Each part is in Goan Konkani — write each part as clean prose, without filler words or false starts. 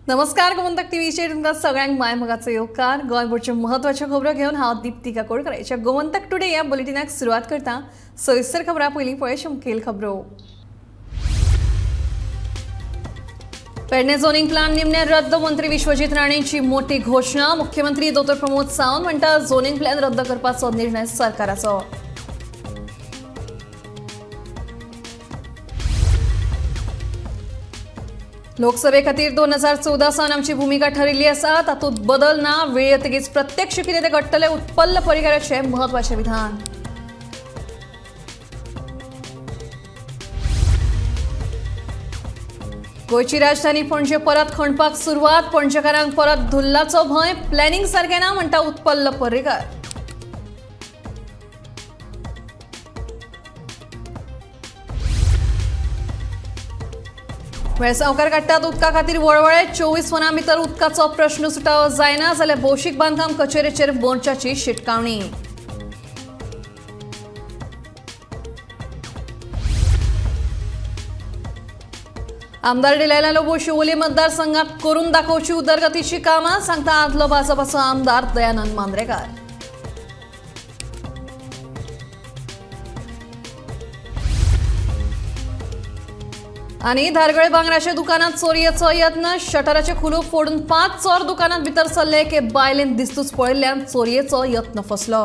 नमस्कार, गोमंतक टीव्हीचेर तुमकां सगळ्यांक मायमोगाचो येवकार। गोंयभरच्यो म्हत्वाच्यो खबरो घेवन हांव दीप्ती काकोडकर गोमंतक टुडे ह्या बुलेटिनाक सुरवात करता। सविस्तर खबरां पयलीं पळय मुखेल खबरो। पेडणे झोनिंग प्लान निमणे रद्द, मंत्री विश्वजीत राणेंची मोठी घोशणा। मुख्यमंत्री दोतोर प्रमोद सावंत म्हणटा झोनिंग प्लॅन रद्द करपाचो निर्णय सरकाराचो। लोकसभे खातीर 2014 सावन आमची भूमिका ठरिल्ली आसा, तातूंत बदल ना। वेळ येतकीच प्रत्यक्ष कितें तें घडटलें, उत्पल्ल पर्रीकाराचें म्हत्वाचें विधान। गोंयची राजधानी पणजे परत खणपाक सुरवात, पणजेकारांक परत धुल्लाचो भंय, प्लॅनिंग सारकें ना म्हणटा उत्पल्ल पर्रीकार। वेळसांवकार काडटात उदका खातीर वळवळे, 24 वरां भितर उदकाचो प्रश्न सुटावो जायना जाल्यार भौशीक बांदकाम कचेरेचेर मोर्चाची शिटकावणी। आमदार डिलायला लोबो शिवोली मतदारसंघात करून दाखोवची उदरगतीची कामां, सांगता आदलो भाजपाचो आमदार दयानंद मांद्रेकार। आनी धारगळे भांगराच्या दुकानात चोरयेचो यत्न, शटराचे खुलूप फोडून 5 चोर दुकानात भितर सरले। एके बायलेन दिस्तूच पळयल्ल्यान चोरयेचो यत्न फसलो।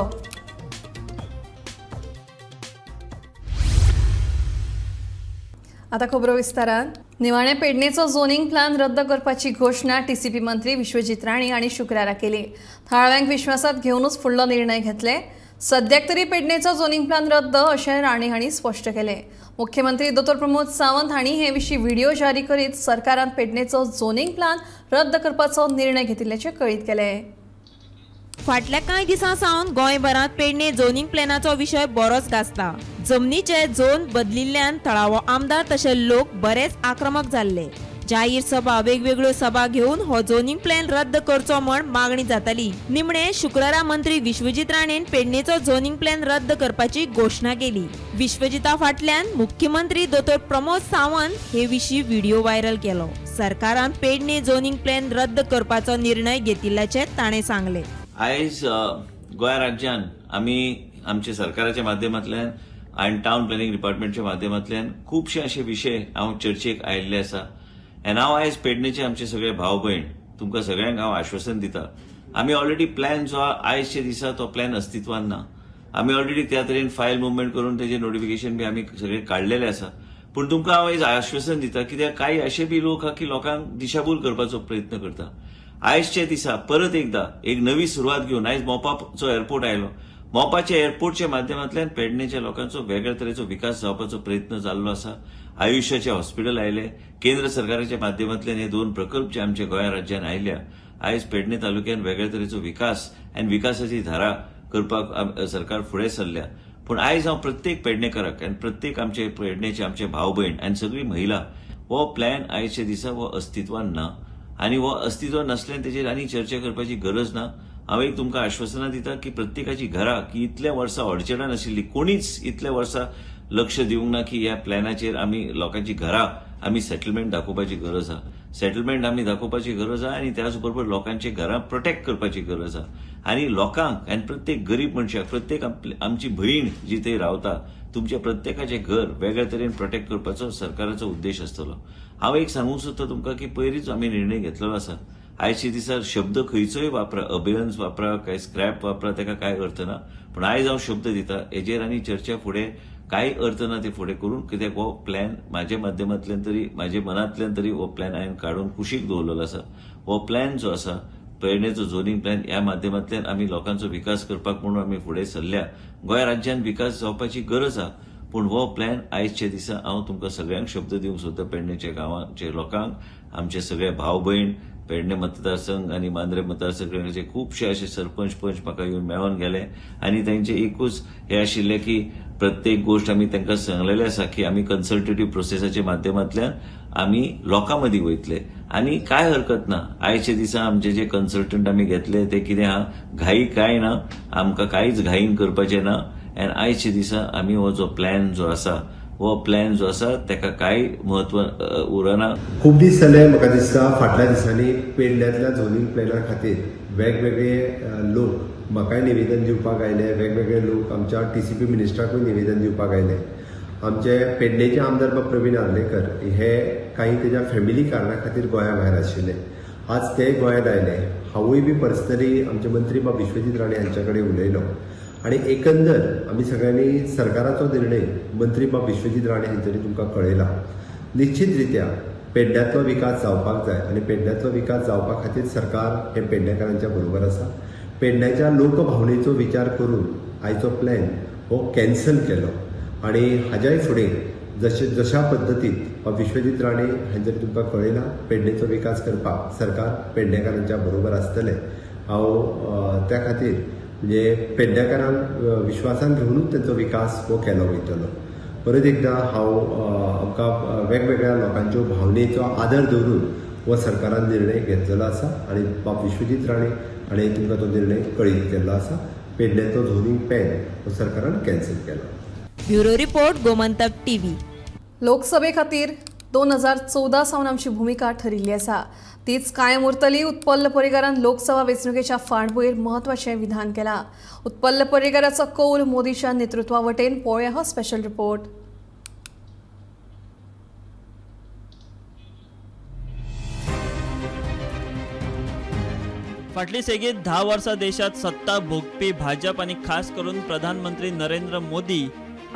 आता खबरो विस्तारान। निमाणे पेडणेचो झोनिंग प्लान रद्द करपाची घोशणा टीसीपी मंत्री विश्वजीत राणे हांणी शुक्रारा केली। थळाव्यांक विश्वासात घेवनूच फुडलो निर्णय घेतले। सद्याक तरी पेडणेचो झोनिंग प्लान रद्द अशें राणे हांणी स्पश्ट केलें। मुख्यमंत्री दोतोर प्रमोद सावंत हांणी हे विशीं व्हिडिओ जारी करीत सरकारान पेडणेचो झोनिंग प्लान रद्द करपाचो निर्णय घेतिल्ल्याचें कळीत केलें। फाटल्या कांय दिसां सावन गोंयभरांत पेडणे झोनिंग प्लॅनाचो विशय बरोच गाजता। जमनीचे झोन बदलिल्ल्यान थळावो आमदार तशें लोक बरेच आक्रमक जाल्ले। जाहीर सभा, वेगवेगळ्यो सभा घेवन हो झोनिंग प्लॅन रद्द करचो म्हण मागणी जाताली। निमणे शुक्रारा मंत्री विश्वजीत राणेन पेडणेचो झोनिंग प्लॅन रद्द करपाची घोशणा केली। विश्वजिता फाटल्यान मुख्यमंत्री दोतोर प्रमोद सावंत हे विशीं व्हिडिओ व्हायरल केलो। सरकारान पेडणे झोनिंग प्लॅन रद्द करपाचो निर्णय घेतिल्ल्याचें ताणें सांगलें। आयज गोंय राज्यान आमी आमच्या सरकाराच्या माध्यमांतल्यान आनी टावन प्लॅनिंग डिपार्टमेंटच्या माध्यमांतल्यान खुबशे अशे विशय हांव चर्चेक आयिल्ले आसा। आनी हांव आयज पेडणेचे आमचे सगळे भाव भयण तुमकां सगळ्यांक हांव आश्वासन दिता, आमी ऑलरेडी प्लॅन जो आयजच्या दिसा तो प्लॅन अस्तित्वान ना। आमी ऑलरेडी त्या तरेन फायल मुवमेंट करून तेजे नोटिफिकेशन बी आमी सगळे काडलेले आसा। पूण तुमकां हांव आयज आश्वासन दिता कित्याक कांय अशे बी लोक आहा की लोकांक दिशाभूल करपाचो प्रयत्न करता। आयजच्या दिसा परत एकदा एक नवी सुरवात घेवन आयज मोपाचो एअरपोर्ट आयलो। मोपाच्या एअरपोर्टच्या माध्यमांतल्यान पेडणेच्या लोकांचो वेगळ्या तरेचो विकास जावपाचो प्रयत्न जाल्लो आसा। आयुष्याचे हॉस्पिटल आयले, केंद्र सरकाराच्या माध्यमांतल्यान हे 2 प्रकल्प जे आमच्या गोंय राज्यान आयल्या, आयज पेडणे तालुक्यान वेगळ्या तरेचो विकास आनी विकासाची धारा करपाक सरकार फुडें सरल्या। पूण आयज हांव प्रत्येक पेडणेकाराक आनी प्रत्येक आमचे पेडणेचे आमचे भाव भयण आनी सगळी महिला हो प्लॅन आयच्या दिसा हो अस्तित्वान ना आनी हो अस्तित्वान नासल्यान तेजेर आनी चर्चा करपाची गरज ना। हांव एक तुमकां आश्वासनां दिता की प्रत्येकाची घरां की इतल्या वर्सां अडचणां नाशिल्ली, कोणीच इतल्या वर्सां लक्ष दिवंक ना की ह्या प्लॅनाचेर आमी लोकांची घरां आमी सेटलमेंट दाखोवपाची गरज आसा। सेटलमेंट आमी दाखोवपाची गरज आसा आनी त्याच बरोबर लोकांची घरां प्रोटेक्ट करपाची गरज आसा आनी लोकांक आनी प्रत्येक गरीब मनशाक, प्रत्येक आमची भयण जी थंय रावता तुमच्या प्रत्येकाचें घर वेगळ्या तरेन प्रोटेक्ट करपाचो सरकाराचो उद्देश आसतलो। हांव एक सांगूंक सोदता तुमकां की पयलींच आमी निर्णय घेतलेलो आसा। आयच्या दिसा शब्द खंयचोय वापरा, अबेयन्स वापरा काय स्क्रॅप वापरा, ताका कांय अर्थ ना। पूण आयज हांव शब्द दिता हेजेर आनी चर्चा फुडें कांय अर्थ ना ते फुडें करून, कित्याक हो प्लॅन म्हाज्या माध्यमांतल्यान तरी म्हाज्या मनांतल्यान तरी हो प्लॅन हांवें काडून कुशीक दवरलेलो आसा। हो प्लॅन जो आसा पेडणेचो झोनिंग प्लॅन ह्या माध्यमांतल्यान आमी लोकांचो विकास करपाक म्हणून आमी फुडें सरल्या। गोंय राज्यान विकास जावपाची गरज आसा, पूण हो प्लॅन आयजच्या दिसा हांव तुमकां सगळ्यांक शब्द दिवंक सोदता, पेडणेच्या गांवांचे लोकांक, आमचे सगळे भाव भयण, पेडणे मतदारसंघ आनी मांद्रे मतदारसंघाचे खुबशे अशे सरपंच पंच म्हाका येवन मेळोन गेले आनी तांचे एकूच हें आशिल्लें की प्रत्येक गोश्ट आमी तांकां सांगलेलें आसा की आमी कन्सल्टेटीव प्रोसेसाच्या माध्यमांतल्यान आमी लोकां मदीं वयतले आनी कांय हरकत ना। आयच्या दिसा आमचे जे कन्सल्टंट आमी घेतले ते कितें आहा, घाई कांय ना, आमकां कांयच घाईन करपाचें ना। आनी आयच्या दिसा आमी हो जो प्लॅन जो आसा हो प्लॅन जो आसा ताका कांय म्हत्व उरना. खूब दीस जाले म्हाका दिसता फाटल्या दिसांनी पेडण्यांतल्या झोनींग प्लॅना खातीर वेगवेगळे लोक म्हाकाय निवेदन दिवपाक आयले, वेगवेगळे लोक आमच्या टीसीपी मिनिस्टराकूय निवेदन दिवपाक आयले. आमचे पेडणेचे आमदार बाब प्रवीण आर्लेकर हे काही तेज्या फॅमिली कारणा खातीर गोंया भायर आशिल्ले, आज ते गोंयांत आयले. हांवूय बी पर्सनली आमचे मंत्री बाब विश्वजीत राणे हांच्या कडेन उलयलो आनी एकंदर आमी सगळ्यांनी सरकाराचो निर्णय मंत्री बाब विश्वजीत राणे हांच्यांनी तुमकां कळयला. निश्चित रित्या पेडण्यांतलो विकास जावपाक जाय आनी पेडण्यांतलो विकास जावपा खातीर सरकार हें पेडणेकारांच्या बरोबर आसा. पेडण्याच्या लोकभावनेचो विचार करून आयचो प्लॅन हो कॅन्सल केलो आनी हाज्याय फुडें जशे जशा पद्दतीन बाब विश्वजीत राणे हांच्यांनी तुमकां कळयला पेडणेचो विकास करपाक सरकार पेडणेकारांच्या बरोबर आसतलें. हांव त्या खातीर म्हणजे पेडणेकारांक विश्वासान घेवनूच तेंचो विकास हो केलो वयतलो. परत एकदां हांव आमकां वेगवेगळ्या लोकांच्यो भावनेचो आदर दवरून हो सरकारान निर्णय घेतलेलो आसा आनी बाब विश्वजीत राणे हाणें तुमकां तो निर्णय कळीत केल्लो आसा. पेडण्याचो झोनींग प्लॅन हो सरकारान कॅन्सल केला. Bureau report, Gomantak TV. लोकसभे खातीर 2014 सावन आमची भुमिका ठरिल्ली आसा, तीच कायम उरतली. उत्पल पर्रीकारान लोकसभा वेंचणुकेच्या फाटभुंयेर म्हत्वाचें विधान केलां. उत्पल पर्रीकाराचो कौल मोदीच्या नेतृत्वा वटेन. पळोवया हो स्पेशल रिपोर्ट. फाटली सेगीत 10 वर्सां देशांत सत्ता भोगपी भाजप आनी खास करून प्रधानमंत्री नरेंद्र मोदी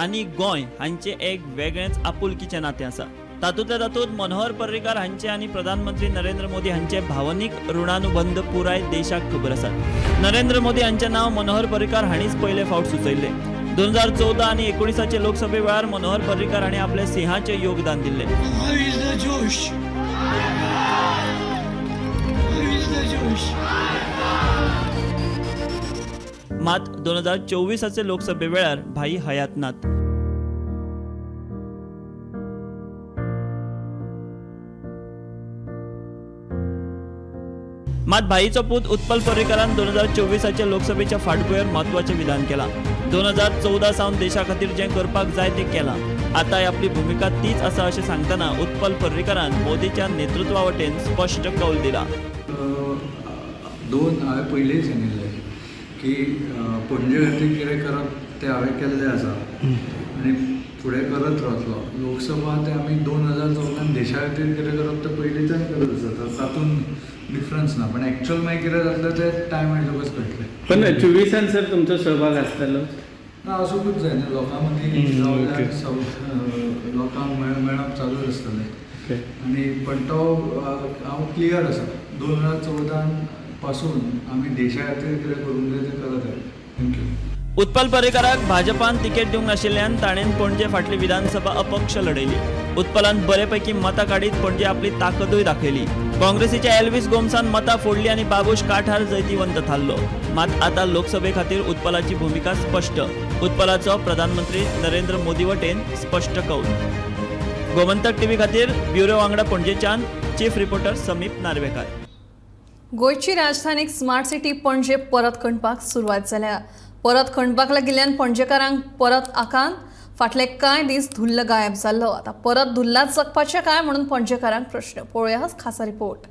आनी गोंय हांचे एक वेगळेंच आपुलकीचें नातें आसा. तातूंतल्या तातूंत मनोहर पर्रीकार हांचे आनी प्रधानमंत्री नरेंद्र मोदी हांचे भावनीक ऋणानुबंध पुराय देशाक खबर आसा. नरेंद्र मोदी हांचें नांव मनोहर पर्रीकार हांणीच पयले फावट सुचयल्लें. 2014 आनी 19 लोकसभे वेळार मनोहर पर्रीकार हांणी आपले सिंहाचें योगदान दिल्लें. मात 2024 लोकसभे वेळार भाई हयात नात. मात भाईचो पूत उत्पल पर्रीकारान 2024 लोकसभेच्या फाटभुंयेर म्हत्वाचें विधान केलां. 2014 सावन देशा खातीर जें करपाक जाय तें केलां, आतांय आपली भुमिका तीच आसा अशें सांगतना उत्पल पर्रीकारान मोदीच्या नेतृत्वा वटेन स्पश्ट कौल दिला. दोन हांवें पयलींच सांगिल्लें की पणजे खातीर कितें करप तें हांवें केल्लें आसा आनी फुडें करत रावतलो. लोकसभा ते आमी 2014 देशा खातीर कितें करप तें पयलींच्यान करत आसा, तातूंत डिफरन्स ना. पण एक्चुअल मागीर कितें जातलें तें टायम आयतकच कळटलें. पण 24 सर तुमचो सहभाग आसतलो ना? आसूंकूच जाय न्हू, लोकां मदीं लोकांक मेळप चालूच आसतलें. आनी पण तो हांव क्लियर आसा, 2014 पासून आमी देशा खातीर कितें करूंक जाय तें करत आयले. Thank you. Utpal पर्रीकाराक भाजपान तिकेट दिवंक नाशिल्ल्यान ताणें पणजे फाटली विधानसभा अपक्ष लढयली. उत्पलान बरेपैकी मतां काडीत पणजे आपली ताकदूय दाखयली. काँग्रेसीच्या एल्विस गोम्सान मतां फोडली आनी बाबूश काठार जैतिवंत थारलो. मात आतां लोकसभे खातीर उत्पलाची भुमिका स्पश्ट. उत्पलाचो प्रधानमंत्री नरेंद्र मोदी वटेन स्पश्ट कौल. गोमंतक टीव्ही खातीर ब्युरो वांगडा पणजेच्यान चीफ रिपोर्टर समीप नार्वेकार. गोंयची राजधानी स्मार्ट सिटी पणजे परत खणपाक सुरवात जाल्या. परत खणपाक लागिल्ल्यान पणजेकारांक परत आकांत. फाटले कांय दीस धुल्ल गायब जाल्लो, आतां परत धुल्लांत जगपाचें काय म्हणून पणजेकारांक प्रश्न. पळोवया खासा रिपोर्ट.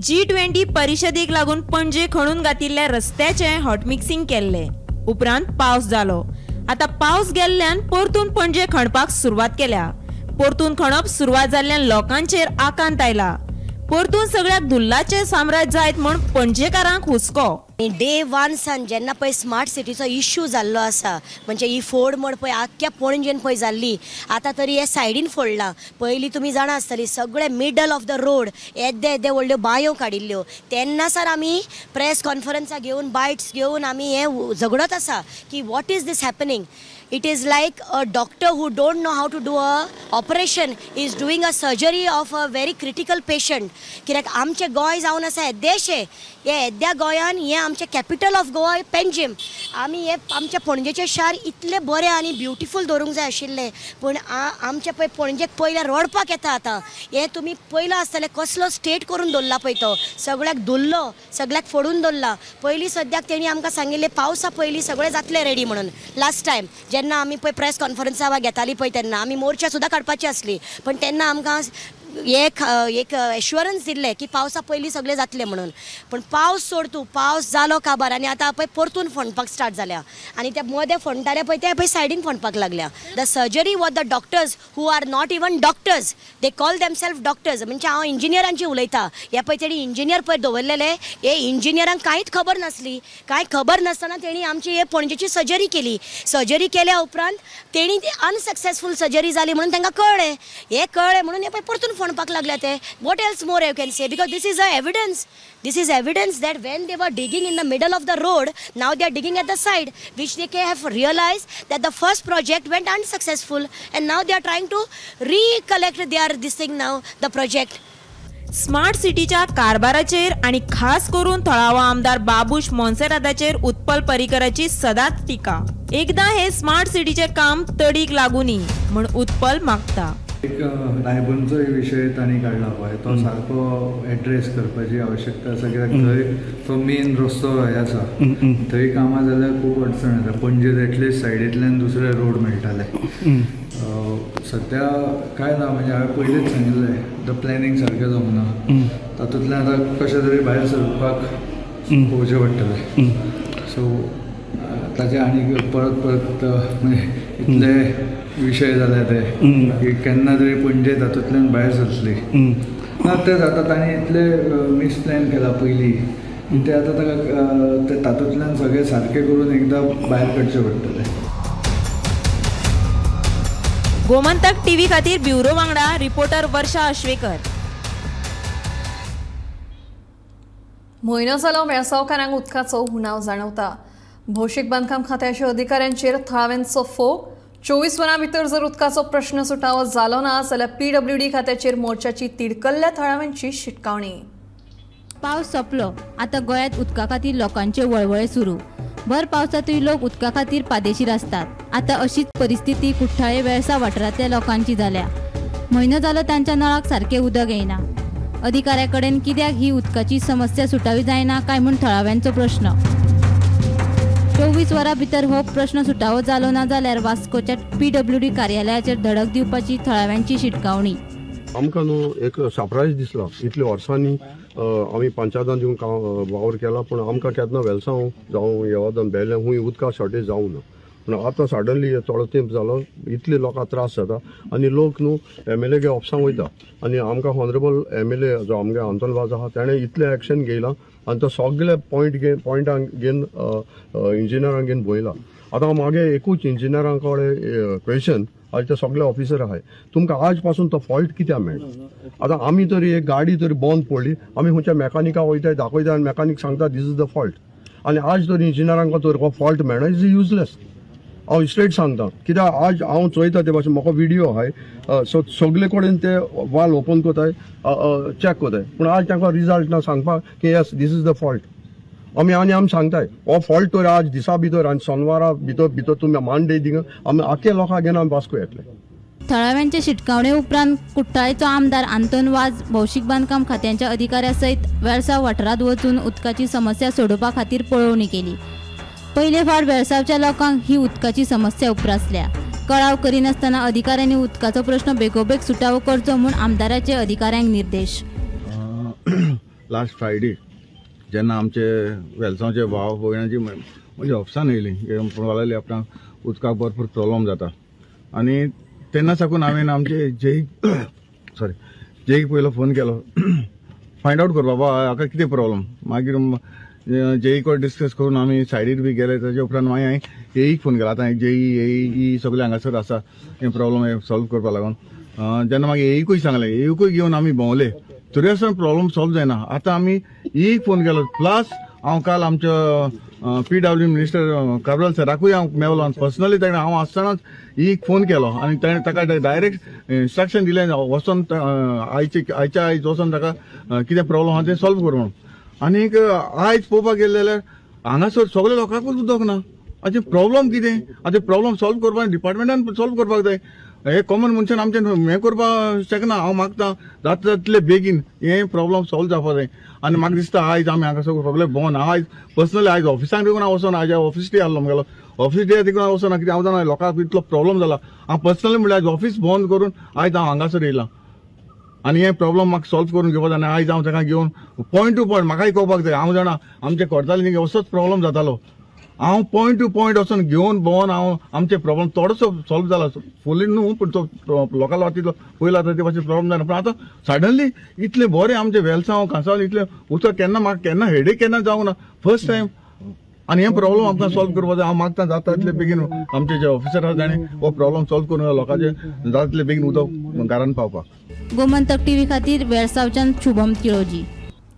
G20 परिषदेक लागून पणजे खणून घातिल्ल्या रस्त्याचें हॉटमिक्सिंग केल्लें. उपरांत पावस जालो. आतां पावस गेल्ल्यान परतून पणजे खणपाक सुरवात केल्या. परतून खणप सुरवात जाल्ल्यान लोकांचेर आकांत आयला. परतून सगळ्याक धुल्लाचें साम्राज्य जायत म्हूण पणजेकारांक हुस्को. डे वन सान जेन्ना पळय स्मार्ट सिटीचो इश्यू जाल्लो आसा, म्हणजे ही फोड म्हण पळय आख्ख्या पणजेन पळय जाल्ली, आतां तरी हे सायडीन फोडलां. पयलीं तुमी जाणा आसतली सगळे मिडल ऑफ the road येद्दे येद्दे व्हडल्यो बांयो काडिल्ल्यो. तेन्ना सर आमी प्रेस कॉन्फरन्सां घेवन बायट्स घेवन आमी हें झगडत आसा की what is this happening. It is like a doctor who don't know how to do a operation is doing a surgery of a very critical patient. कित्याक आमचें गोंय जावन आसा येद्देशें, हे येद्या गोंयान हें आमचें कॅपिटल ऑफ गोवा पेंजीम, आमी हे आमच्या पणजेचें शार इतलें बरें आनी ब्युटिफूल दवरूंक जाय आशिल्लें, पूण आमचें पळय पणजेक पयलें रडपाक येता. आतां हें तुमी पयलां आसतलें कसलो स्टेट करून दवरला पळय, तो सगळ्याक धुल्लो, सगळ्याक फोडून दवरला. पयलीं सद्याक तेणी आमकां सांगिल्लें पावसा पयलीं सगळें जातलें रेडी म्हणून. लास्ट टायम जेन्ना आमी पळय प्रेस कॉन्फरन्सां घेताली पळय तेन्ना आमी मोर्चा सुद्दां काडपाची आसली, पण तेन्ना आमकां एक एक एश्युरन्स दिल्लें की पावसा पयलीं सगळें जातलें म्हणून. पूण पावस सोड तूं, पावस जालो काबार आनी आतां पळय परतून फोंडपाक स्टार्ट जाल्या आनी त्या मदें फोंडटाले पळय ते पळय सायडीन फोंडपाक लागल्या. The surgery what the doctors who are not even doctors, they call themselves doctors. म्हणजे हांव इंजिनियरांची उलयता, हे पळय तेणी इंजिनियर पळय दवरलेले, हे इंजिनियरांक कांयच खबर नासली. कांय खबर नासतना तेणी आमची हे पणजेची सर्जरी केली. सर्जरी केल्या उपरांत तेणी ती अनसक्सेसफूल सर्जरी जाली म्हणून तांकां कळ्ळें. हें कळ्ळें म्हणून हे पळय परतून फोंडपाक लागल्या ते. What else more you can say, because this is a evidence. This is evidence that when they were digging in the middle of the road, now they are digging at the side, which they have realized that the first project went unsuccessful and now they are trying to recollect their this thing now, the project. Smart सिटीच्या कारभाराचेर आनी खास करून थळावो आमदार बाबूश मोन्सेराताचेर उत्पल पर्रीकराची सदांच टिका. एकदां हे स्मार्ट सिटीचें काम तडीक लागूनी म्हूण उत्पल मागता. एक रायबनचोय विशय तांणी काडला पळय, तो सारको एड्रेस करपाची आवश्यकता आसा, कित्याक थंय तो मेन रस्तो हे आसा, थंय कामां जाल्यार खूब अडचण येता. पणजेत एटलिस्ट सायडींतल्यान दुसरे रोड मेळटाले. सद्या कांय ना, म्हणजे हांवें पयलींच सांगिल्लें the planning सारकें जावंक ना, तातूंतल्यान आतां कशें तरी भायर सरपाक पळोवचें पडटलें. सो ताचे आनी परत परत म्हणजे इतले विशय जाले ते की केन्ना तरी पणजे तातूंतल्यान भायर सरतली ना. तेच आतां तांणी इतले मिसप्लॅन केला पयलीं, ते आतां ताका ते तातूंतल्यान सगळें सारकें करून एकदां भायर काडचें पडटलें. गोमंतक टीव्ही खातीर ब्युरो वांगडा रिपोर्टर वर्षा अश्वेकर. म्हयनो जालो वेळसावकारांक उदकाचो उणाव जाणवता. भौशीक बांदकाम खात्याच्या अधिकाऱ्यांचेर थळाव्यांचो फोग. 24 वरां भितर जर उदकाचो प्रश्न सुटावो जालो ना जाल्यार पीडब्ल्यूडी खात्याचेर मोर्चाची तिडकल्ल्या थळाव्यांची शिटकावणी. पावस सोंपलो, आतां गोंयांत उदका खातीर लोकांचे वळवळे सुरू. भर पावसांतूय लोक उदका खातीर पादेशीर आसतात. आतां अशीच परिस्थिती कुठ्ठाळे वेळसा वाठारांतल्या लोकांची जाल्या. म्हयनो जालो तांच्या नळाक सारकें उदक येयना. अधिकाऱ्या कडेन कित्याक ही उदकाची समस्या सुटावी जायना काय म्हूण थळाव्यांचो प्रश्न. 24 वरां भितर हो प्रश्न सुटावो जालो ना जाल्यार वास्कोच्या पीडब्ल्यूडी कार्यालयाचेर धडक दिवपाची थळाव्यांची शिटकावणी. आमकां न्हू एक सरप्रायज दिसला, इतल्या वर्सांनी आमी पंचायतान दिवन वावर केला, पूण आमकां केन्ना वेलसांव जावं येवादान बेलें खूंय उदका शॉर्टेज जावं ना. पूण आतां सडनली थोडो तेंप जालो, इतले लोकांक त्रास जाता आनी लोक न्हू एम एल ए ऑफिसांक वयता आनी आमकां ऑनरेबल एम एल ए जो आमगे आंतोन वाज आहा तेणें इतलें एक्शन घेयलां आनी तो सगळे पॉयंटांक घेवन इंजिनियरांक घेवन भोयला. आतां मागे एकूच इंजिनियरां कडेन क्वेशन, आज ते सगळे ऑफिसर आहाय, तुमकां आज पासून तो फॉल्ट कित्याक मेळना? आतां आमी तरी एक गाडी तरी बंद पडली, आमी खंयच्या मेकानिका वयताय दाखयता आनी मेकानीक सांगता this is the fault, आनी आज तर इंजिनियरांक तर हो फॉल्ट मेळना, is useless. हांव स्ट्रेट सांगता, कित्याक आज हांव चोयता ते भाशेन म्हाका विडियो आहाय, सो सगळे कडेन ते वाल ओपन कोताय, चॅक कोताय, पूण आज तांकां रिजल्ट ना सांगपाक की yes this is the fault. आमी आनी आमी सांगताय हो फॉल्ट तर आज दिसा भितर आनी सोनवारा भितर भितर तुमी मांडे दिंगा आमी आख्खे लोकांक घेवन आमी वास्को येतले. थळाव्यांचे शिटकावणे उपरांत कुठ्ठाळेचो आमदार आंतोन वाज भौशीक बांदकाम खात्यांच्या अधिकाऱ्या सयत वेळसाव वाठारांत वचून उदकाची समस्या सोडोवपा खातीर पळोवणी केली. पयले फावट वेळसावच्या लोकांक ही उदकाची समस्या उप्रासल्या. कळाव करिनासतना अधिकाऱ्यांनी उदकाचो प्रश्न बेगोबेग सुटावो करचो म्हूण आमदाराचे अधिकाऱ्यांक निर्देश. लास्ट फ्रायडे जेन्ना आमचे वेलसांवचे भाव भयणाची म्हणजे ऑफिसान येयली, म्हणपाक लागली आपणाक उदकाक भरपूर प्रॉब्लम जाता आनी तेन्ना साकून हांवें आमचे जेईक सॉरी जेईक पयलो फोन केलो, फायंड आवट कर बाबा हाका कितें प्रॉब्लम. मागीर जेई कडेन डिस्कस करून आमी सायडीर बी गेले. ताजे उपरांत मागीर हांवें एईक फोन केलो. आतां जेई एई सगळे हांगासर आसा हे प्रॉब्लम सॉल्व करपा लागून. जेन्ना मागीर एईकूय सांगलें, एईकूय घेवन आमी भोंवले, तरी आसतना प्रॉब्लम सॉल्व जायना. आतां आमी ईक फोन केलो, प्लस हांव काल आमच्या पीडब्ल्यू मिनिस्टर काब्राल सराकूय हांव मेवलो आनी पर्सनली ताणें हांव आसतनाच ईक फोन केलो आनी ताणें ताका डायरेक्ट इन्स्ट्रक्शन दिलें वचोन आयच्या आयज वचोन ताका कितें प्रॉब्लम आहा तें सॉल्व कर म्हणून. आनीक आयज पळोवपाक गेले जाल्यार हांगासर सगळे लोकांकूच उदक ना. आतां प्रॉब्लम कितें, आतां प्रॉब्लम सॉल्व करपाक डिपार्टमेंटान सॉल्व करपाक जाय. हे कॉमन मनशान आमचें हें करपाक शकना. हांव मागता जाता तितले बेगीन हे प्रॉब्लम सॉल्व जावपाक जाय. आनी म्हाका दिसता आयज आमी हांगा सगळे भोंवन हांव आयज पर्सनली आयज ऑफिसाक देखून हांव वचोना. आयज ऑफिस डे आसलो म्हगेलो, ऑफिस डे देखून हांव वचोना कित्याक हांव जाणा लोकांक इतलो प्रॉब्लम जाला. हांव पर्सनली म्हणल्यार आयज ऑफिस बंद करून आयज हांव हांगासर येयलां आनी हे प्रॉब्लम म्हाका सॉल्व करून घेवपाक जाय. आनी आयज हांव ताका घेवन पॉयंट टू पॉयंट म्हाकाय कळपाक जाय. हांव जाणा आमचे कोर्ताले असोच प्रॉब्लम जातालो. हांव पॉयंट टू पॉयंट वचून घेवन भोंवन हांव आमचे प्रॉब्लम थोडोसो सॉल्व जाला, फुली न्हू पूण तो लोकां तितलो पयलो आतां ते भाशेन प्रॉब्लम जायना. पूण आतां सडनली इतलें बरें आमचें वेलसांव कांसावले इतलें उदक केन्ना म्हाका केन्ना हेडेक केन्ना जावंक ना फर्स्ट टायम. आनी हे प्रॉब्लम आमकां सॉल्व करपाक जाय. हांव मागता जाता तितले बेगीन आमचे जे ऑफिसर आसा ताणें हो प्रॉब्लम सॉल्व करून लोकांचे जाता तितले बेगीन उदक घरान पावपाक. गोमंतक टीव्ही खातीर वेळसांवच्यान शुभम तिळोजी.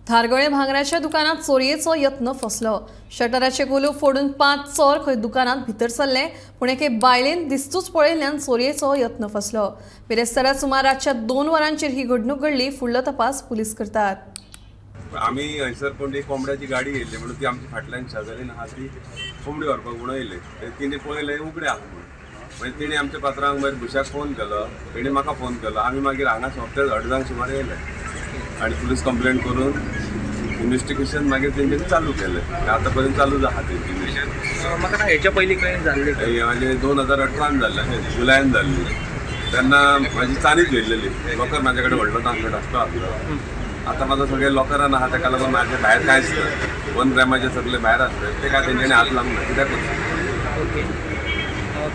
धारगळे भांगराच्या दुकानात चोरयेचो यत्न फसलो. शटराचे कुलूप फोडून 5 चोर खंय दुकानात भितर सरले, पूण एके बायलेन दिस्तूच पळयल्ल्यान चोरयेचो यत्न फसलो. बिरेस्तारा सुमार रातच्या 2 वरांचेर ही घडणूक घडली. फुडलो तपास पुलीस करतात. आमी हयसर कोण एक कोंबड्याची गाडी येयल्ली म्हणून ती आमच्या फाटल्यान शेजारीन आहा ती कोंबडी व्हरपाक म्हणून येयली. तिणें पळयलें उगडें आहा म्हणून, मागीर तिणें आमच्या पात्रांक मागीर भुशाक फोन केलो, तेणी म्हाका फोन केलो. आमी मागीर हांगा सोंपते अडजांक सुमार येयले आनी पुलीस कंप्लेन करून इन्वेस्टिगेशन मागीर तेंच्यांनी चालू केलें. आतां पर्यंत चालू आहा तेंची इन्वेस्टिगेशन. म्हाका हेच्या पयलीं खंय जाल्लें? म्हणजे 2018 जाल्लें, जुलयान जाल्ली. तेन्ना म्हाजी चांदीच व्हेल्लेली. लॉकर म्हाजे कडेन व्हडलो तांदूळ धाकटो आसलो. आतां म्हाजो सगळें लॉकरान आहा, तेका लागून म्हाजे भायर कांयच ना. 1 ग्रामाचे सगळे भायर आसले ते काय तेंच्यांनी हात लावंक ना कित्याक.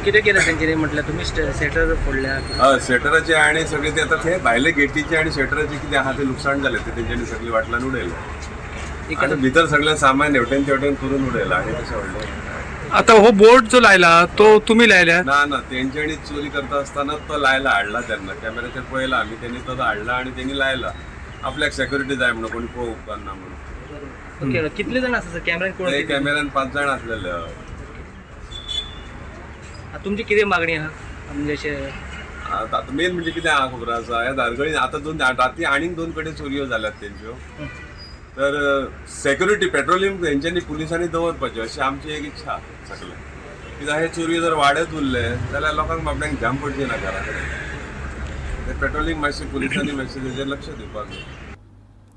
कितें केलें तेंच्यांनी म्हटल्यार तुमी शटर फोडल्या? हय, शटराचे आनी सगळे ते आतां ते भायले गेटीचे आनी शटराचे कितें आहा ते लुकसाण जालें, ते तेंच्यांनी सगळें वाटल्यान उडयलें आनी भितर सगळें सामान हेवटेन तेवटेन करून उडयलां. आनी तशें व्हडलें आतां हो बोर्ड जो लायला तो तुमी लायला? ना ना, तेंच्यांनी चोरी करता आसतना तो लायला, हाडला तेन्ना कॅमेराचेर पळयला आमी, तेणी तो हाडला आनी तेणी लायला आपल्याक सेक्युरिटी जाय म्हणून, कोणी पळोवंक उपकारना म्हणून. कितले जाण आसा कॅमेऱ्यान? कोण कॅमेऱ्यान 5 जाण आसलेले. तुमची कितें मागणी आहा म्हणजे अशें? आतां मेन म्हणजे कितें आहा खबर आसा, ह्या धारगळीन आतां 2 राती आनीक 2 कडेन चोरयो जाल्यात तेंच्यो. तर सेक्युरिटी पेट्रोलिंग तेंच्यांनी पुलिसांनी दवरपाचें अशी आमची एक इच्छा सगळें. कित्याक हे चोरयो जर वाडत उरले जाल्यार लोकांक बाबड्यांक जाम पडची ना घरा कडेन. ते पेट्रोलिंग मातशें पुलिसांनी मातशें तेजेर लक्ष दिवपाक जाय.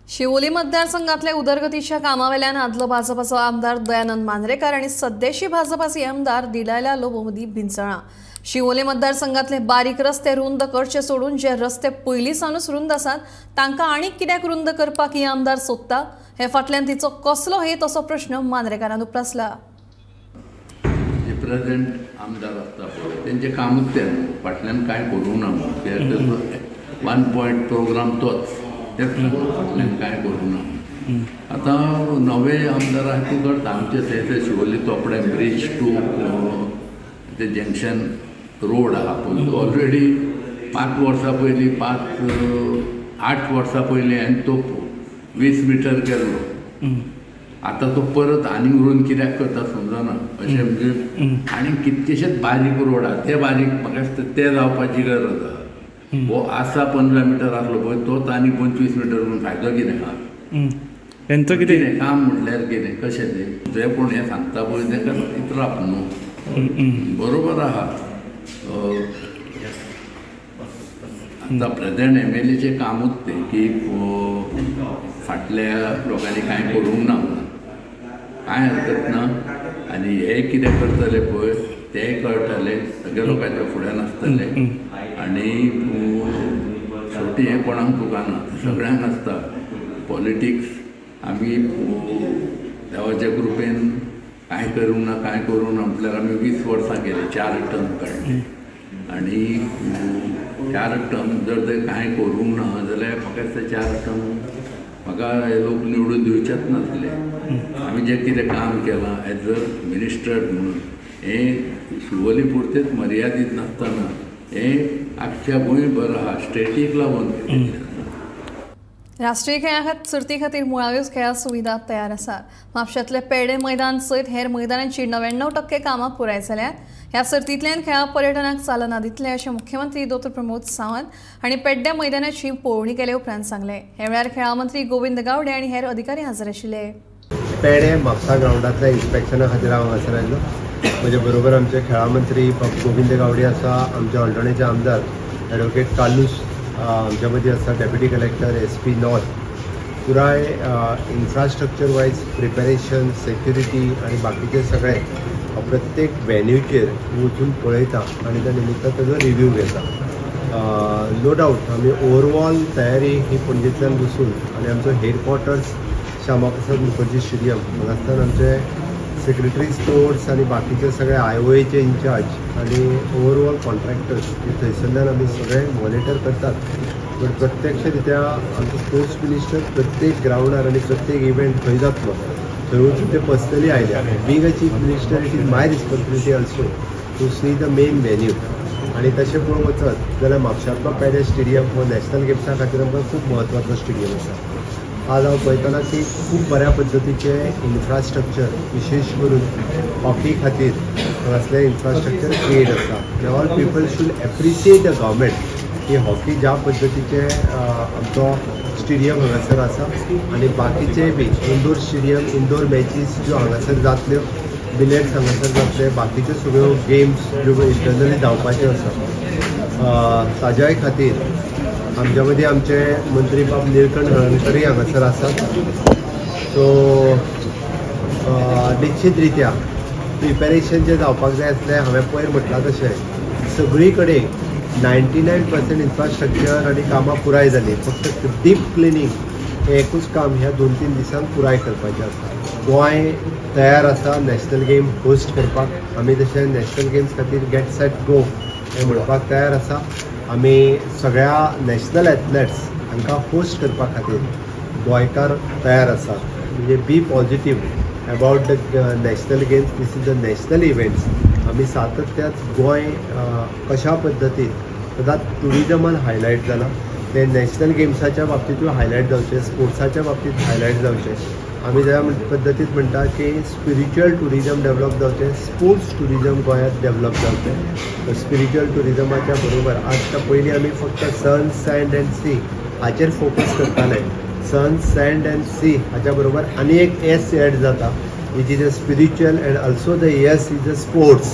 शिवोली मतदारसंघातल्या उदरगतीच्या कामावेल्यान आदलो भाजपाचो आमदार दयानंद मांद्रेकर आनी सद्याशी भाजपाचे आमदार दिलायला लोबो मदीं भिनसळां. शिवोली मतदारसंघातले बारीक रस्ते रुंद करचे सोडून जे रस्ते पयलीं सावनूच रुंद आसात तांकां आनीक कित्याक रुंद करपाक ही आमदार सोदता, हे फाटल्यान तिचो कसलो हेत असो प्रश्न मांद्रेकारान उप्रासला. जे प्रेझेंट आमदार आसता पळय तेंचें कामूच तें न्हू, फाटल्यान कांय करूंक ना म्हणून. 1 पॉयंट प्रोग्राम तोच, ते फाटल्यान कांय करूंक ना. आतां नवे आमदार आहा ते करता. आमचे थंय शिवोली तोपडे ब्रीज टू ते जंक्शन रोड आहा पळय, तो ऑलरेडी 5 वर्सां पयलीं 8 वर्सां पयलीं हांवें तो 20 मिटर केल्लो. आतां तो परत आनीक रुंद कित्याक करता समजना. अशें म्हणजे आनी कितकेशेच बारीक रोड आहा, ते बारीक म्हाका दिसता ते जावपाची गरज आहा. हो आसा 15 मिटर आसलो पळय तोच आनी 25 मिटर म्हणून फायदो कितें आहा तेंचो? कितें काम म्हटल्यार कितें कशें तें जे कोण हें सांगता पळय तेका इतराप न्हू, बरोबर आहा. आतां प्रेझेंट एमएलएचें कामूच तें की फाटल्या लोकांनी कांय करूंक ना म्हणून, कांय हरकत ना. आनी हे कितें करतले पळय तें कळटलें सगळ्या लोकांच्या फुड्यान आसतलें. आनी शेवटी हें कोणाक चुकना, सगळ्यांक आसता पॉलिटिक्स. आमी देवाच्या कृपेन कांय करूंक ना, कांय करूंक ना म्हटल्यार आमी 20 वर्सां केली, 4 टर्म काडले. आनी 4 टर्म जर ते कांय करूंक ना जाल्यार म्हाका दिसता 4 टर्म म्हाका हे लोक निवडून दिवचेच नासले. आमी जें कितें काम केलां एज अ मिनिस्टर म्हणून हें शिवोली पुरतेच मर्यादीत नासतना हें आख्ख्या गोंयभर आहा, स्टेटीक लागून. राष्ट्रीय खेळां सर्ती खातीर मुळाव्योच खेळां सुविधा तयार आसात. म्हापशांतले पेडे मैदान सयत हेर मैदानांची 99% कामां पुराय जाल्यात. ह्या सर्तींतल्यान खेळां पर्यटनाक चालना दितले अशें मुख्यमंत्री दोतोर प्रमोद सावंत हांणी पेड्ड्या मैदानाची पळोवणी केले उपरांत सांगलें. ह्या वेळार खेळां मंत्री गोविंद गावडे आनी हेर अधिकारी हजर आशिल्ले. पेडे म्हापसा ग्रावंडांतल्या इन्स्पेक्शना खातीर हांव हांगासर आयलो. म्हजे बरोबर आमचे खेळां मंत्री गोविंद गावडे आसा, आमचे अल्टोणेचे आमदार एडवोकेट कार्लूस आमच्या मदीं आसा, deputy collector, S P north. पुराय इन्फ्रास्ट्रक्चर वायज प्रिपेरेशन, सेक्युरिटी आनी बाकीचे सगळे प्रत्येक वेन्यूचेर वचून पळयता आनी त्या निमित्तान ताजो रिव्यू घेता. नो डावट आमी ओवरऑल तयारी ही पणजेंतल्यान बसून आनी आमचो हेडक्वॉर्टर्स श्यामाप्रसाद मुखर्जी स्टेडियम हांगासर आमचे सेक्रेटरी स्पोर्ट्स आनी बाकीचे सगळे आय ओ एचे इन्चार्ज आनी ओवरऑल कॉन्ट्रॅक्टर्स हे थंयसरल्यान आमी सगळे मॉनिटर करतात. बट प्रत्यक्ष रित्या आमचो स्पोर्ट्स मिनिस्टर प्रत्येक ग्रावंडार आनी प्रत्येक इव्हेंट खंय जातलो थंय वचून ते पर्सनली आयल्या. Being a chief minister, it is my responsibility also to see the main venue. आनी तशें पळोवंक वचत जाल्यार म्हापशांतलो पेडे स्टेडियम हो नॅशनल गेम्सा खातीर आमकां खूब म्हत्वाचो स्टेडियम आसा. आज हांव पळयतना की खूब बऱ्या पद्दतीचें इन्फ्रास्ट्रक्चर, विशेश करून हॉकी खातीर हांगासलें इन्फ्रास्ट्रक्चर क्रिएट आसा. All people should appreciate the government की हॉकी ज्या पद्दतीचे आमचो स्टेडियम हांगासर आसा आनी बाकीचे बी इंडोर स्टेडियम, इंडोर मॅचीस ज्यो हांगासर जातल्यो, बिलेट्स हांगासर जातले, बाकीच्यो सगळ्यो गेम्स ज्यो इंटरनली जावपाच्यो आसा ताज्याय खातीर आमच्या मदीं आमचे मंत्री बाब निळकंठ हळर्णकरय हांगासर आसात. सो निश्चित रित्या प्रिपेरेशन जें जावपाक जाय आसलें, हांवें पयर म्हटलां तशें सगळी कडेन 99% इन्फ्रास्ट्रक्चर आनी कामां पुराय जालीं. फक्त डीप क्लिनींग हें एकूच काम ह्या 2-3 दिसांक पुराय करपाचें आसा. गोंय तयार आसा नॅशनल गेम होस्ट करपाक. आमी तशें नॅशनल गेम्स खातीर गेट सेट गो हें म्हणपाक तयार आसा. आमी सगळ्या नॅशनल एथलेट्स हांकां होस्ट करपा खातीर गोंयकार तयार आसात. म्हणजे be positive about the national games. This is the national events. आमी सातत्याच गोंय कशा पद्दतीन सदांच ट्युरिजमान हायलायट जाला ते नॅशनल गेम्साच्या बाबतींतूय हायलायट जावचें, स्पोर्ट्साच्या बाबतींत हायलायट जावचें. आमी ज्या पद्दतीन म्हणटा की स्पिरिच्युअल ट्युरिजम डेवलप जावचें, स्पोर्ट्स ट्युरिजम गोंयांत डेवलप जावचें. स्पिरिच्युअल ट्युरिजमाच्या बरोबर आज पयलीं आमी फक्त सन, सँड अँड सी हाचेर फोकस करताले. सन, सँड अँड सी हाच्या बरोबर आनी एक एस एड जाता, which is a spiritual and also the S is a sports.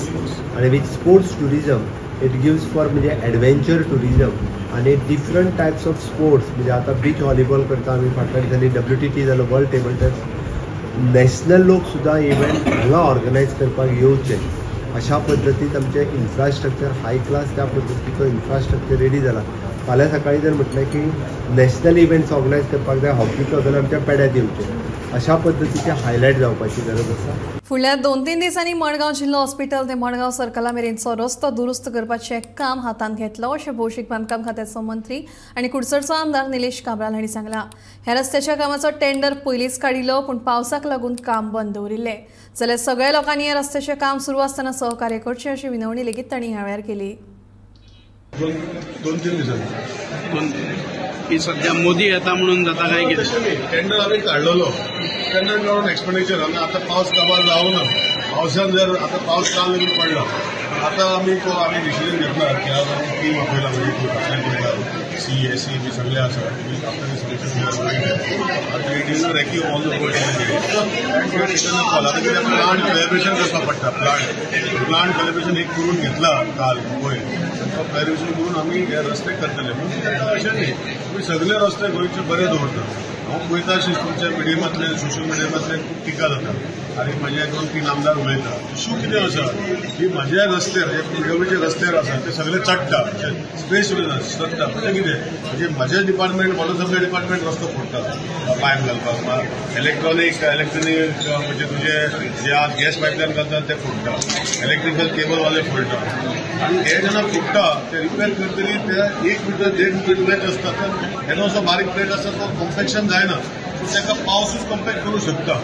आनी with sports tourism it gives for म्हणजे एडवेंचर ट्युरिजम आनी डिफरंट टायप्स ऑफ स्पोर्ट्स. म्हणजे आतां बीच व्हॉलीबॉल करता आमी, फाटल्या दिसांनी WTT जालो, वर्ल्ड टेबल टेनिस. नॅशनल लोक सुद्दां इव्हेंट हांगा ऑर्गनायज करपाक येवचे अशा पद्दतीन आमचें इन्फ्रास्ट्रक्चर हाय क्लास त्या पद्दतीचो इन्फ्रास्ट्रक्चर रेडी जाला. फाल्यां सकाळीं जर म्हटलें की नॅशनल इव्हेंट्स ऑर्गनायज करपाक जाय हॉकीचो जाल्यार आमच्या पेड्यात येवचें अशा पद्दतीचे हायलायट जावपाची गरज आसा. फुडल्या 2-3 दिसांनी मडगांव जिल्लो हॉस्पिटल ते मडगांव सर्कला मेरेनचो रस्तो दुरुस्त करपाचें काम हातांत घेतलो अशें भौशीक बांदकाम खात्याचो मंत्री आनी कुडचडचो आमदार निलेश काब्राल हांणी सांगलां. ह्या रस्त्याच्या कामाचो टेंडर पयलींच काडिल्लो, पूण पावसाक लागून काम बंद दवरिल्लें. जाल्यार सगळ्या लोकांनी ह्या रस्त्याचें काम सुरू आसतना सहकार्य करचें अशी विनवणी लेगीत तांणी ह्या वेळार केली. 2-3 दिसांनी की सध्या मोदी येता म्हणून जाता काय कितें? टेंडर आमी काडलेलो, टेंडर काडून एक्सपेंडिचर आनी आतां पावस काबार जावना. पावसान जर आतां पावस काल लेगीत पडला, आतां आमी डिसिजन घेतला की आज आमी टीम आपयला, म्हणजे CAC बी सगळे आसा. After recce all the call. आतां कितें प्लांट कॅलिब्रेशन करपाक पडटा. प्लांट कॅलिब्रेशन एक करून घेतला काल पयर, तो कॅलिब्रेशन करून आमी हे रस्ते करतले. अशें न्ही, आमी सगळे रस्ते गोंयचे बरे दवरता. हांव पळयता तुमच्या मिडियमांतल्यान, सोशल मिडियमांतल्यान खूब टिका जाता आनी म्हजे 2-3 आमदार उलयता. इशू कितें आसा की म्हज्या रस्त्यार जे पीडब्ल्यूचे रस्त्यार आसा ते सगळे चडटा, स्पेस उरना, चडटा. म्हणजे कितें म्हणजे म्हजें डिपार्टमेंट, वॉटर सप्लाय डिपार्टमेंट रस्तो फोडटा पायप घालपाक, इलेक्ट्रॉनीक म्हणजे तुजे जे आज गॅस पायपलायन घालतात ते फोडटा, इलेक्ट्रिकल केबलवाले फोडटा. आनी हे जेन्ना फोडटा ते रिपेर करतरी ते 1 मिटर 1.5 मिटर प्लेट आसता, तेन्ना असो बारीक प्लेट आसता तो कॉम्पॅक्शन जायना, ताका पावसूच कॉम्पॅक्ट करूं शकता.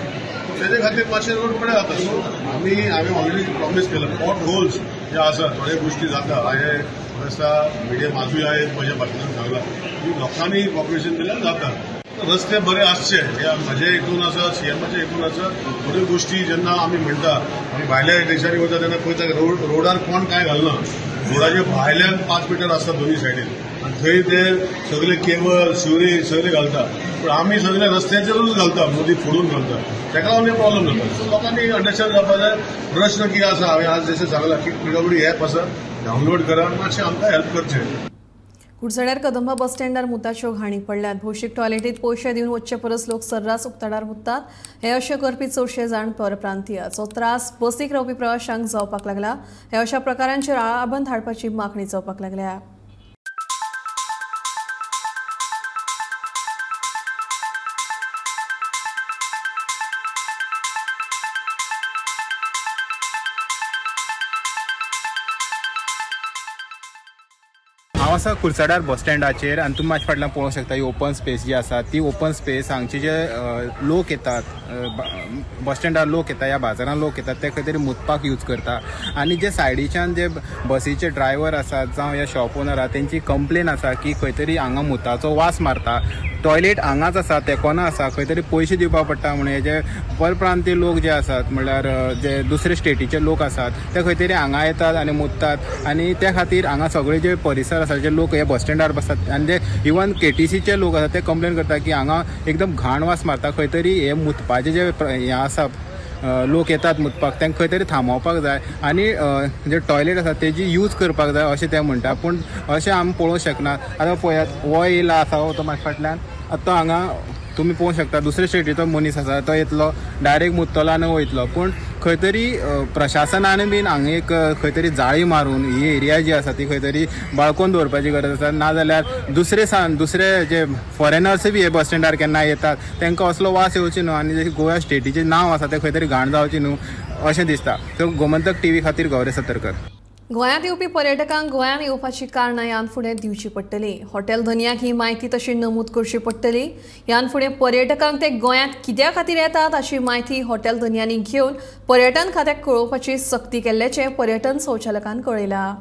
तेजे खातीर मातशे रोड पडे जाता. सो आमी ऑलरेडी प्रॉमीस केलां पॉट होल्स जे आसा थोड्यो गोश्टी जाता. हांवें आसा मिडियम आजूय हांवें म्हज्या भाशणान सांगलां की लोकांनी कॉपरेशन दिल्यार जाता. रस्ते बरे आसचे हे म्हजे हितून आसा, सीएमाच्या हितून आसा. बऱ्यो गोश्टी जेन्ना आमी म्हणटा, आमी भायल्या देशांनी वता तेन्ना पळयता रोडार कोण कांय घालना, रोडाचे भायल्यान 5 मिटर आसता दोनी सायडीन आनी थंय ते सगळे केबल सिवरेज सगळे घालता, पूण आमी सगळे रस्त्याचेरूच घालता, मदीं फोडून घालता, ताका लागून प्रॉब्लम जाता. सो लोकांनी अंडरस्टँड जावपा जाय. प्रश्न कितें आसा, हांवें आज जशें सांगलां की पीडब्ल्यूडी एप आसा, डावनलोड करा, मातशें आमकां हेल्प करचें. कुडचड्यार कदंबा बस स्टँडार मुताच्यो घाणी पडल्यात. भौशीक टॉयलेटीत पयशे दिवन वचचे परस लोक सर्रास उक्ताडार मुततात. हे अशें करपी चडशे जाण परप्रांतीय. हाचो त्रास बसीक रावपी प्रवाशांक जावपाक लागला. हे अशा प्रकारांचेर आळाबंद हाडपाची मागणी जावपाक लागल्या. हांव आसा कुडचड्यार बस स्टँडाचेर आनी तुमी म्हाज्या फाटल्यान पळोवंक शकता ही ओपन स्पेस जी आसा ती ओपन स्पेस हांगचे जे लोक येतात, बस स्टँडार लोक येता, ह्या बाजारान लोक येतात, ते खंय तरी मुतपाक यूज करता. आनी जे सायडीच्यान जे बसीचे ड्रायव्हर आसात जावं ह्या शॉप ओनर आसा तेंची कंप्लेन आसा की खंय तरी हांगा मुताचो वास मारता, टॉयलेट हांगाच आसा, तेकोना आसा, खंय तरी पयशे दिवपाक पडटा. म्हणून हे जे परप्रांतीय लोक जे आसात, म्हणल्यार जे दुसरे स्टेटीचे लोक आसात, ते खंय तरी हांगा येतात आनी मुततात. आनी त्या खातीर हांगा सगळे जे परिसर आसा, जे लोक हे बस स्टँडार बसतात आनी जे इवन केटीसीचे लोक आसात ते कंप्लेन करता की हांगा एकदम घाण वास मारता, खंय तरी हे मुतपाचे जे हें आसा, लोक येतात मुतपाक, तांकां खंय तरी थांबोवपाक जाय आनी जे टॉयलेट आसा तेजी यूज करपाक जाय अशें ते म्हणटा. पूण अशें आमी पळोवंक शकना. आतां पळयात हो येयला आसा तो म्हाज्या फाटल्यान, आतां तो हांगा तुमी पळोवंक शकता दुसरे स्टेटीचो मनीस आसा, तो येतलो डायरेक्ट मुततलो आनी वयतलो. पूण खंय तरी प्रशासनान बीन हांगा एक खंय तरी जाळी मारून ही एरिया जी आसा ती खंय तरी बाळकोवन दवरपाची गरज आसा. नाजाल्यार दुसरे जे फॉरेनर्स बी हे बस स्टँडार केन्ना येतात तांकां असलो वास येवची न्हू आनी जे गोवा स्टेटीचें नांव आसा तें खंय तरी घाण जावची न्हू अशें दिसता. सो गोमंतक टीव्ही खातीर गौरी सतरकर. गोंयांत येवपी पर्यटकांक गोंयांत येवपाची कारणां ह्यान फुडें दिवची पडटली. हॉटेल धनयांक ही म्हायती तशी नमूद करची पडटली. ह्यान फुडें पर्यटकांक ते गोंयांत कित्या खातीर येतात अशी म्हायती हॉटेल धनयांनी घेवन पर्यटन खात्याक कळोवपाची सक्ती केल्ल्याचें पर्यटन संचालकान कळयलां.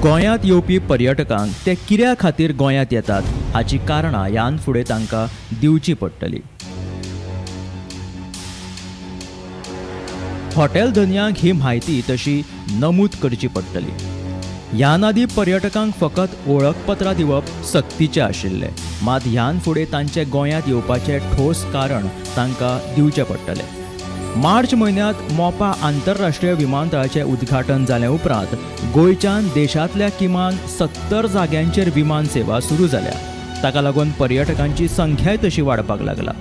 गोंयांत येवपी पर्यटकांक ते कित्या खातीर गोंयांत येतात हाची कारणां ह्यान फुडें तांकां दिवची पडटली. हॉटेल धनयांक ही म्हायती तशी नमूद करची पडटली. ह्यान आदीं पर्यटकांक फकत वळखपत्रां दिवप सक्तीचें आशिल्लें, मात ह्यान फुडें तांचें गोंयांत येवपाचें ठोस कारण तांकां दिवचें पडटलें. मार्च म्हयन्यांत मोपा आंतरराष्ट्रीय विमानतळाचें उद्घाटन जाले उपरांत गोंयच्यान देशांतल्या किमान 70 जाग्यांचेर विमान सेवा सुरू जाल्या. ताका लागून पर्यटकांची संख्याय तशी वाडपाक लागला.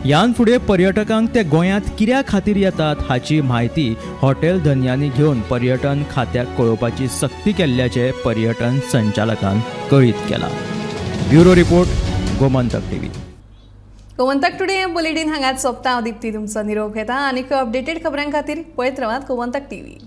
ह्यान फुडें पर्यटकांक ते गोंयांत कित्या खातीर येतात हाची म्हायती हॉटेल धनयांनी घेवन पर्यटन खात्याक कळोवपाची सक्ती केल्ल्याचें पर्यटन संचालकान कळीत केलां. Bureau report, Gomantak TV. Gomantak today bulletin हांगाच सोंपता. हांव दीप्ती तुमचो निरोप घेता आनी अपडेटेड खबरां खातीर पळयत रावात गोमंतक टीव्ही.